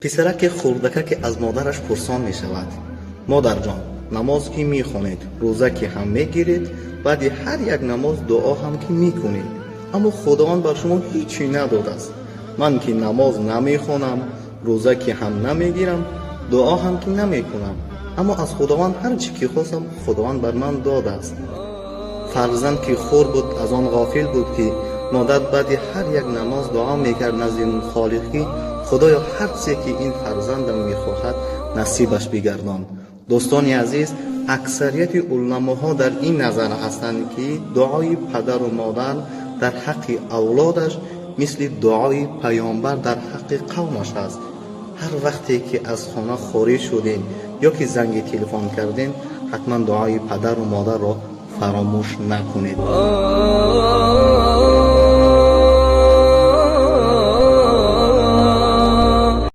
Писараке хурдакаке аз модараш пурсон мешавад: модарҷон, намоз ки мехонед, рӯза ки ҳам мегиред, баъди ҳар як намоз дуо ҳам ки мекунед, аммо Худованд бар шумо ҳечи надодааст. Ман ки намоз намехонам, рӯза ки ҳам намегирам, дуо ҳам ки намекунам, аммо аз Худованд ҳар чӣ ки хостам, Худованд бар ман додааст. Фарзанд ки хурд буд, аз он ғофил буд, ки модар баъди ҳар як намоз дуо мекард назди Холиқ, ки Худоё, ҳар чизе ки ин фарзандам мехоҳад, насибаш бигардон. Дӯстони азиз, аксарияти уламоҳо дар ин назар ҳастанд, ки дуои падару модар дар ҳаққи авлодаш мисли дуои паёмбар дар ҳаққи қавмаш аст. Ҳар вақте ки аз хона хориҷ шудем ё ки занги телефон кардем, ҳатман дуои падару модарро фаромӯш накунед.